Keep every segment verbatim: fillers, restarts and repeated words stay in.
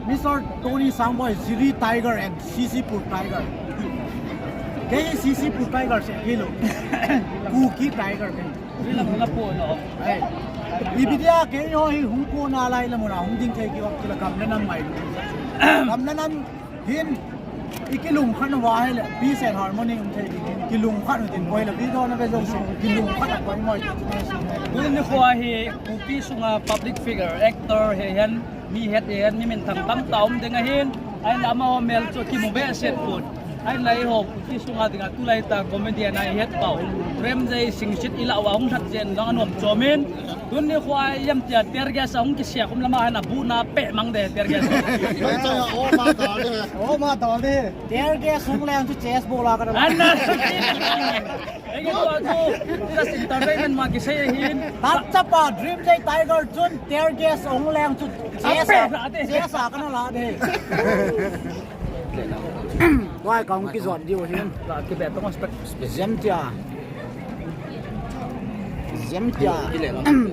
Mister Tony Sangboi, Ziri Tiger and C C Pur Tiger. Kei C C Pur Tiger se kilo. Kuki Tiger kei. Ipi dia kei ho hi hung ko na lai la muna hung ding thei ki wa kila kam na nam mai. Kam na nam hin ikilung khan wa hai le peace and harmony um thei ding hin kilung khan din koi la video na be jong se kilung khan koi moi. Tuni khoa hi Kuki sunga public figure, actor hi hen, mi het hi hen, mi minthang tamtah um ding ahin, ahin la amaho mel chu kimu behseh pon. Ahin la eiho Kuki sunga dinga tulai ta comedian a i het pau Remjai Singsit i lah uva hung lhat jeng dong anom chom in. Tuni khoa i em tia tear gas a hung kisiak um lama hin abu na peh mang de tear gas. Mai chang a o ma ta de. O ma ta de. Tear gas hung leng chu chess ball a ka na. An na. Ei, ka tu, tu, just entertainment ma kisei ahin. Tat chapa Dream Jai Tiger chun tear gas hung leng chu chess a, chess a ka na la de. Wai ka hung kijot diu hin. La kibe tong spec. Jemtia. Jemtia.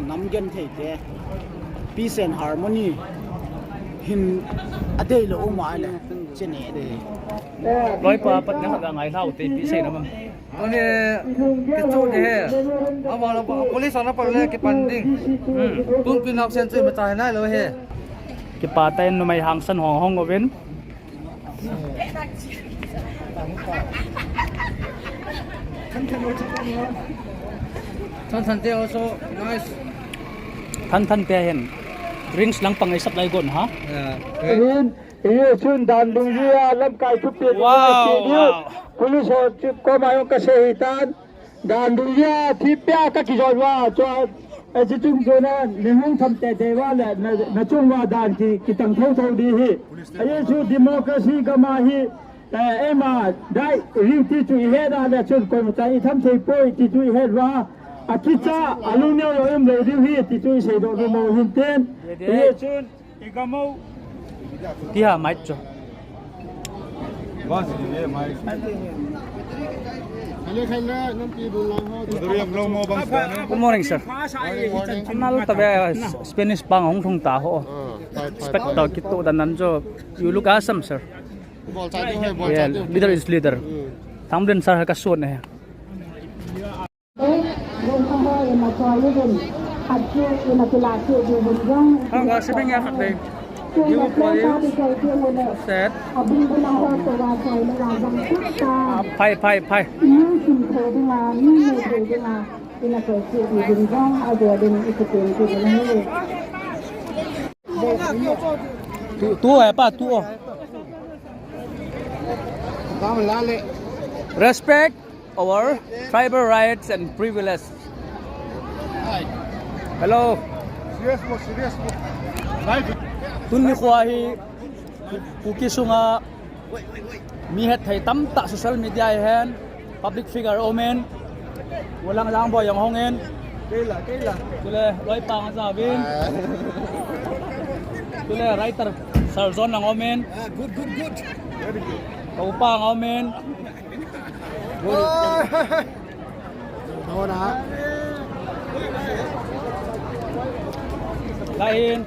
Nam genthei te. Peace and harmony. Hin adei lo uma le. Chene de. Loipa pat na ka ngai lau te peace na mam. Tuni kichu ni he. Ama la police ana pal le kipan ding. Hmm. Kum kinap sen chu ma chai nai lo he. Kipa ta in numei hangsan hong hong uvin. Than Than te also nice. Than Than te hin. Drinks lang pangai sap lai gon ha. Yeah. Ahin, iye chun dan dungjuia lamkai thupi. Wow, wow. Police ho chu koma jong kasei hitan. Dan dungjuia thipia ka kijot uva chu, eh, chi chung chuna, ni hung tham teitei uva le, na, na chung uva dan ki, kitang thotho di hi. Ahi chu democracy gam a hi, eh, eima, dai, riu ti chu i het a le chun, koima cha i tham thei poi ti chu i het uva, a kicha, a lungneo lo em lo diu hi, ti chu i seidoh nom u hin tin. Ahi chun, Ti ha, mic chu. Good morning, sir. Anal ta be, Spanish pang hung thung ta ho. Spec to kit to dan nan chu. You look awesome, sir. Yeah, leader is leader. Thangbin sir ha ka suon ne. Hang ka sibing ya khat dei. You call you. Set. Ah, phai, phai, phai. Tu, tu hai pa, tu o. Respect our tribal rights and privileges. Hello. Serious mo, serious mo. Tuni khoa hi Kuki sunga mi hethei tamtah social media a hin public figure umin. Walang lang bo jong hongin. Keila, keila. Tule loipa nga jao vin. Tule writer Sir John lang umin. Ah, good, good, good. Very good. Ka upa nga umin. Lain,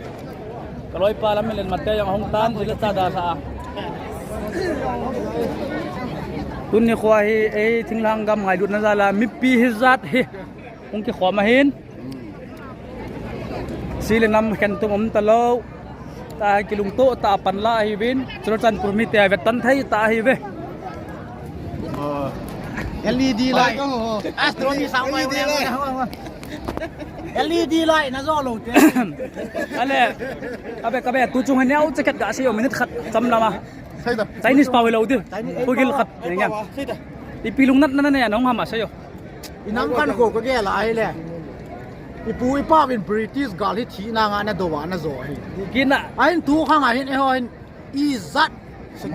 ka loipa lam milen mate jong hung tan, jile cha da sa. Tuni khoa hi, ei, thinglhang gam ngailutna jal a, mipi hijat hi. Hung kikhom ahin. Sile nam khen tum um talou. Ta kilungto ta pan la ahi vin. Churachandpur mite a vetan thei ta ahi ve. L E D light. Astro ni sao mai. L E D light na jo lo te. Ale. Abe kabe tu chung neo che khat ga si yo minute khat cham lama. Chinese pau lo di. Pugil khat nge. Ipi lungnatna nei nong hama sa yo. Inam khankho ka gel a ahile. Ipu ipa vin British gal hi thina nga na doa na jo hi. Kina. Ahin tu khang ahin eiho hin ijat.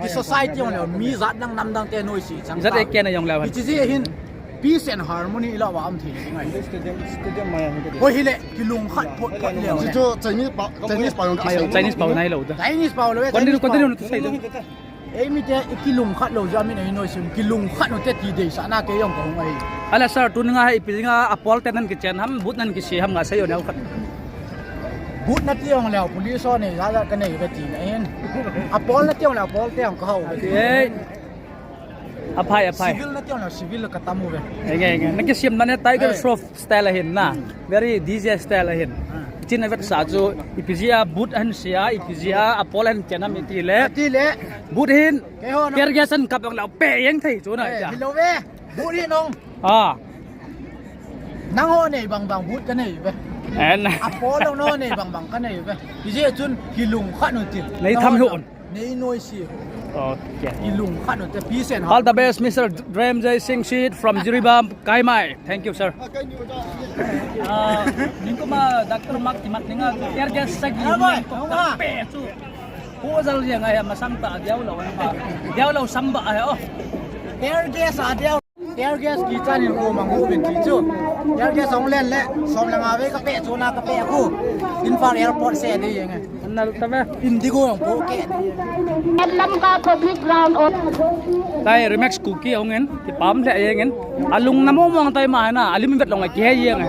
Ki society jong le mi jat dang nam dang te noise chang. Jat e kena jong le. Ichi ji hin peace and harmony ila wa am thi. Stadium, stadium mai. Hoi hile kilung khat pot pot le. Chu Chinese pau, Chinese pau jong. Chinese pau nai lo da. Chinese pau lo. Continue, continue to say. Ei mite i kilungkhat lou jeh a min ei noise, kilungkhat u te ti deisahna kei jong ka hung ahi. Ala sir, tuni nga hi ipi dinga a pol te nan kichen ham, but nan kise ham nga sei o neo khat. Vote nati jongleh police ho nei jat jat kanei uve tina ahin. Apol nati jongleh apol te jong kahao uve. Aphai, aphai. Civil nati jongleh civil katam uve. Enge, enge. Nakisem nane Tiger Shroff style ahin na. Very D J style ahin. Chin avetsah chu ipi jeh a vote ahin sei a, ipi jeh a apol ahin chenam itile. Atile. Vote hin. Keiho na. Tear gas ahin kap jongleh pe jeng thei chu na. Hilou ve. Vote hin ong. Ah. Nangho nei bang bang vote kanei uve. Apol ho nei bang bang kanei uve. Ijeh chun kilungkhat un ti. Nei tham hih un. Nei noise hih un. Okay. Kilungkhat un ti. Peace and harmony. All the best, Mister Dremjay Singsit from Jiribam, Kaimai. Thank you, sir. Ah, ningkuma Doctor Mark kimat ninga tear gas sagi ningkuma pe chu. Ko jal jeng a hi masang ta diau lou na ba. Diau lou sam ba a hi o. Tear gas a diau. Tear gas kichan in ko mang uvin ti chu. Tear gas hung len le, som le nga vei kapeh chu na kapeh khu. Imphal airport seh ding ahi. Anal ta me. Indigo hung po keh ding ahi. Lamka Public Ground. Tai Remax Kuki hung in, kipah lheh jeng in. Alung na mo mong tai ma na, alim vet long a kihe jeng in.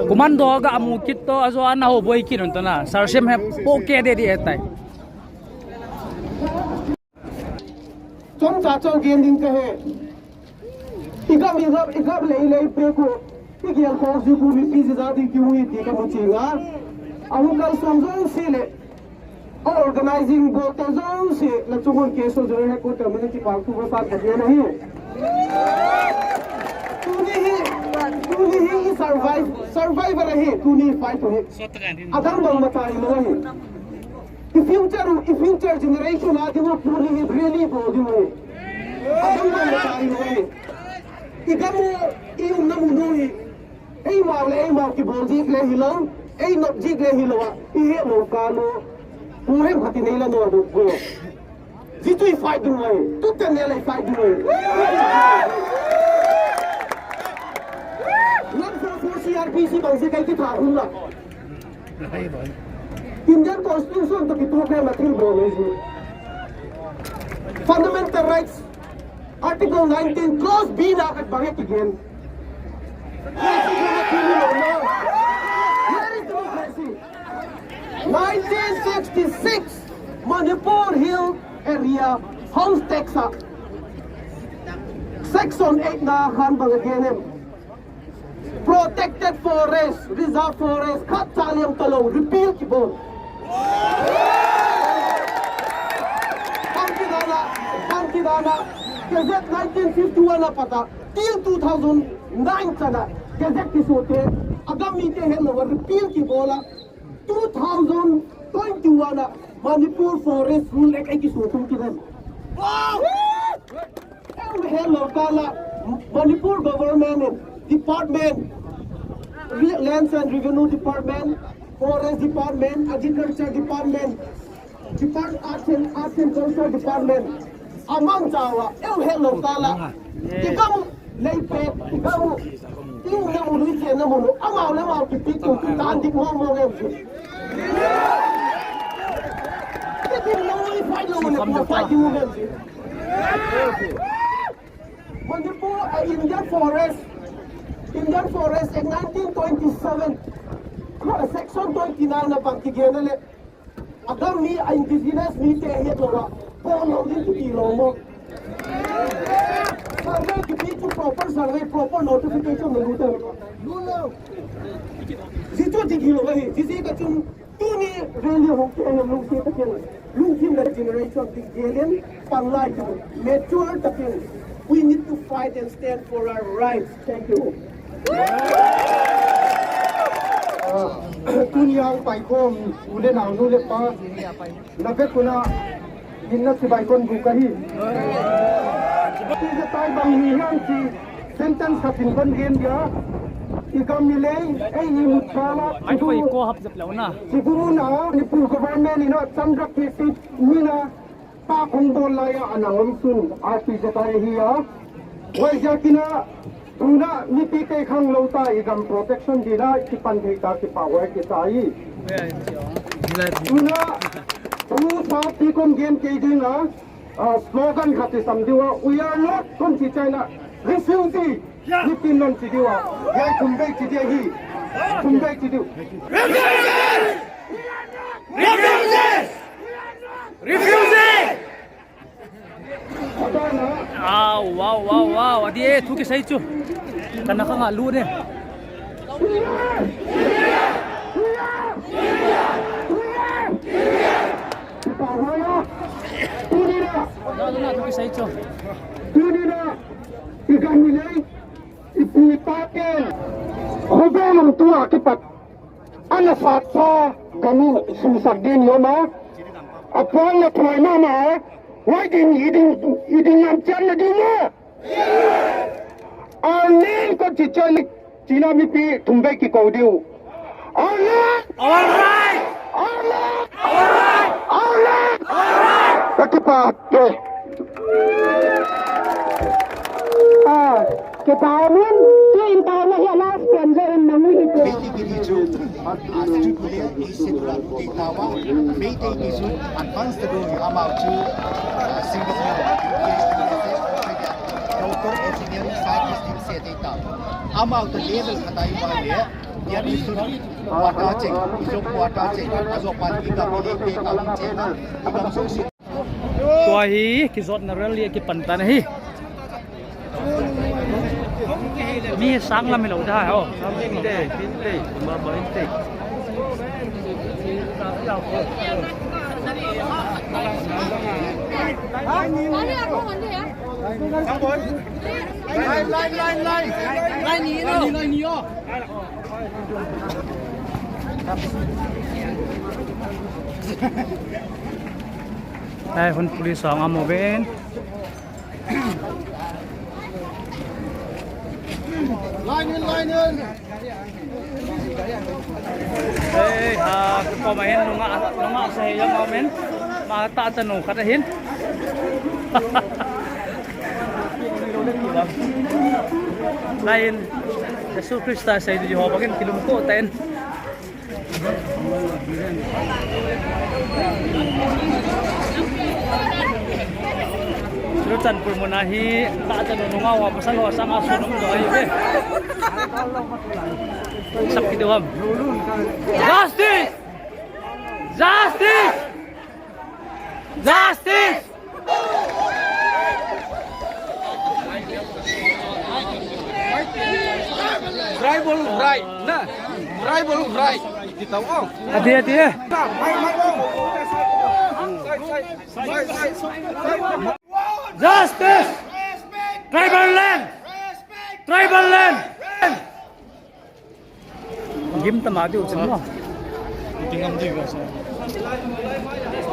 Commando ga amu kit to, ajo ana ho boi kit un to na. Sarsem hi po keh ding ahi tai. Chomcha chom gen ding kahi. I gam, i gam, i gam lei lei peh khu. I gel khom jiu khu mipi jat jat ding kimu hi ti kamu ching a. Ahung kalson jouse le, a organizing board te jouse, nachung un K S O General Headquarter min a kipah thu kasan kagen ahi. Tuni hi, tuni hi i survive, survival ahi, tuni fight u hi. Adang bang mata hilou ahi. I future u, i future generation a ding u tuni hi rally bol ding u ahi. Adang bang mata hilou ahi. I gam u, i umna mun u hi. Eima le eima kibol jing le hilou, ei nop jing le hilou a, i he lou kah u. Pu hem khat i nei la nom u. Ji chu i fight ding u ahi. Tu ten ne le i fight ding u ahi. Lam so so C R P C bang jeh kai kitha hung la. Indian Constitution toh kitoh kei a thil bol ahi ji. Fundamental rights, Article nineteen, clause B na khat bang e kigen. Where is democracy? Nineteen sixty-six, Manipur Hill Area House Tax Act. Section eight na khan bang e kigen em. Protected forest, reserve forest, khat cha lem talou, repeal kibol. Bang kidan a, bang kidan a, Gazette nineteen fifty-one a pat a, till two thousand nine chan a, Gazette kisoh te, agam mite hetlou a, repeal kibol a, two thousand twenty-one a, Manipur Forest Rule Act ei kisoh tum kit em. Em helou kah a, Manipur government in department, Re-, Lands and Revenue Department, Forest Department, Agriculture Department, Depart-, Arts and, Arts and Culture Department, amang chauva, em helou kah a, i gam lei peh, i gam, i umna mun u, i chenna mun u, amau le amau kipi tum, kitan dik mong mong em chu. Kitin lou, i fight lou le, ko fight ding u em chu. Manipur, uh, Indian Forest, Indian Forest Act nineteen twenty-seven, uh, Section twenty-nine a bang kigen a le, agam mi, a indigenous mite hetlou a, bol lou ding kiti lou mo. Survey kiti chu proper survey, proper notification na lut a. Ji chu ji hilou ahi, ji ji ka chun Tuni rally hung kihen lungset takin, lungthim le generation ding gelin, panglai chu mature takin, we need to fight and stand for our rights. Thank you. Ah, tuni a paikhom u le nao, nu le pa, na vekun a, in na chibai kon bu kahi. Ti je tai bang ni hian ti, Sentence khat in kon gen dia, i gam i lei, ei imut kah a, ai, chibu, koi ko hap jep lou na. Chibu mun a, Manipur government in a, chamrak kisit min a, pa kong bol lai a, ana ngam sun, a ti jep ahi a. Huaiziakin a, tuna, mipi te khang lou ta, i gam protection ding a, kipan thei ta, kipahhuai kisa hi. Tuna, tu sa ti kon gen kei ding a, Ah, slogan khat i sam diu a, "We are not," kon ti chai na, "Refugee." Hiti non ti diu a, hiai thum vei ti diu hi. Thum vei ti diu. Refugees! Refugees! Wow, wow, wow, wow. Adi e, thu kisei chu. Kana khanga lu ne. Na, na, thu kisei chu. Tunina, i gam milei, i pu i pa ten, khovel lam tua kipat, ana satsa, gamin sumsak din yoma, apuan na tuai mama, wai din, idin, idin ngam chan na din mo. Amen, ko chi chalik, China mipi thum vei kikou diu. All right! All right! All right! All right! All right! All right! Ka kipa te. Ah, kipa amen. Ki in pa na hi last pen je in mangu hi te. Beti kiti chu, ah, chu kule isi dura kiti tawa. Beti kiti chu, advance te do amau chu, ah, single, doctor, engineer, scientist, se te tawa. Amau te level khatai wa le. Tua hi kijotna rally a kipan tan ahi. Mi sang lam hilou da ho. Line, line, line, line. Line, line, line. Ai, hun police ang amo ben. Line in, line in. Ei, ha, ko ma hin nunga, nunga sa hi amo ben. Ma ta ta nu khat hin. Line. Jesu Krista sei di ho bangin kilum ko ta in. Churachandpur muna hi, ta chanu nunga wa pasal ho sanga sunum do ahi ve. Sak kiti ham. Justice! Justice! Justice! Tribal right, na. Tribal right. Kita mo. Ati, ati, eh. Justice! Tribal land! Tribal land! Gim tama diu chin mo. Tingam diu ka sa.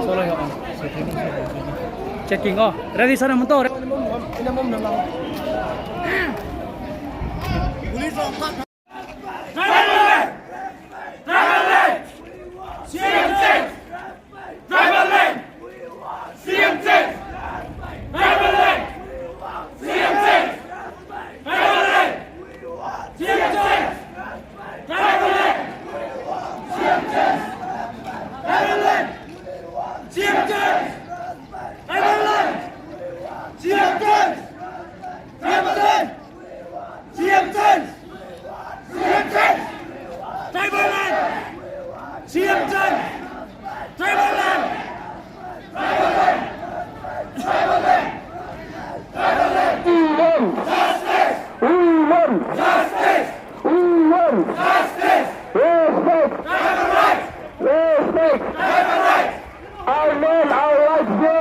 Solo yo. Checking o. Ready sana mo to. Tribal land! Tribal land! C M change! Tribal land! C M change! Tribal land! C M change! Tribal land! C M change! Tribal land! C M change! Tribal land! C M change! Tribal land! C M change! C M change! Tribal land! C M change! Tribal land! We want justice! We want justice! We want justice! Respect! Tribal rights! Respect! Tribal rights! Our land, our rights, bro!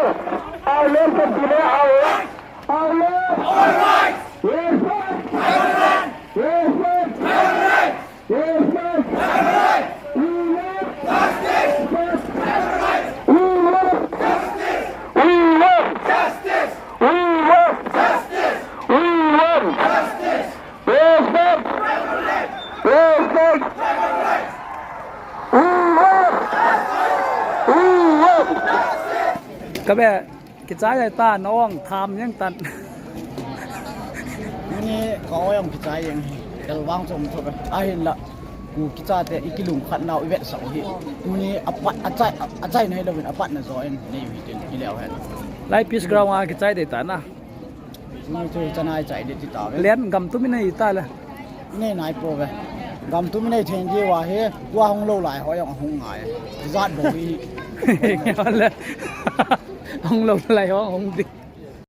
Our land, our rights! Our land! Our rights! Respect! Tribal land! Respect! Tribal rights! Yes, sir. We want justice. We want justice. We want justice. We want justice. We want justice. Yes, sir. Yes, sir. We want. We want. Kabe. Kichai ta na ong tham yang tan. Tuni ka oi ong kichai yang hi. Kel vang chom chom. Ahin la. Ku kicha te i kilung khat nau i vet sa hi. Tuni apat achai achai nei lo in apat na jo in nei hi tin i leo hen. Lai peace ground a kichai de ta na. Tuni chu chanai chai de ti ta ve. Len gam tu mi nei ta la. Nei nai po ve. Gam tum nei theng ji wa he, tua hung lou lai ho jong hung ngai. Jat bo hi. Hung lou lai ho hung di.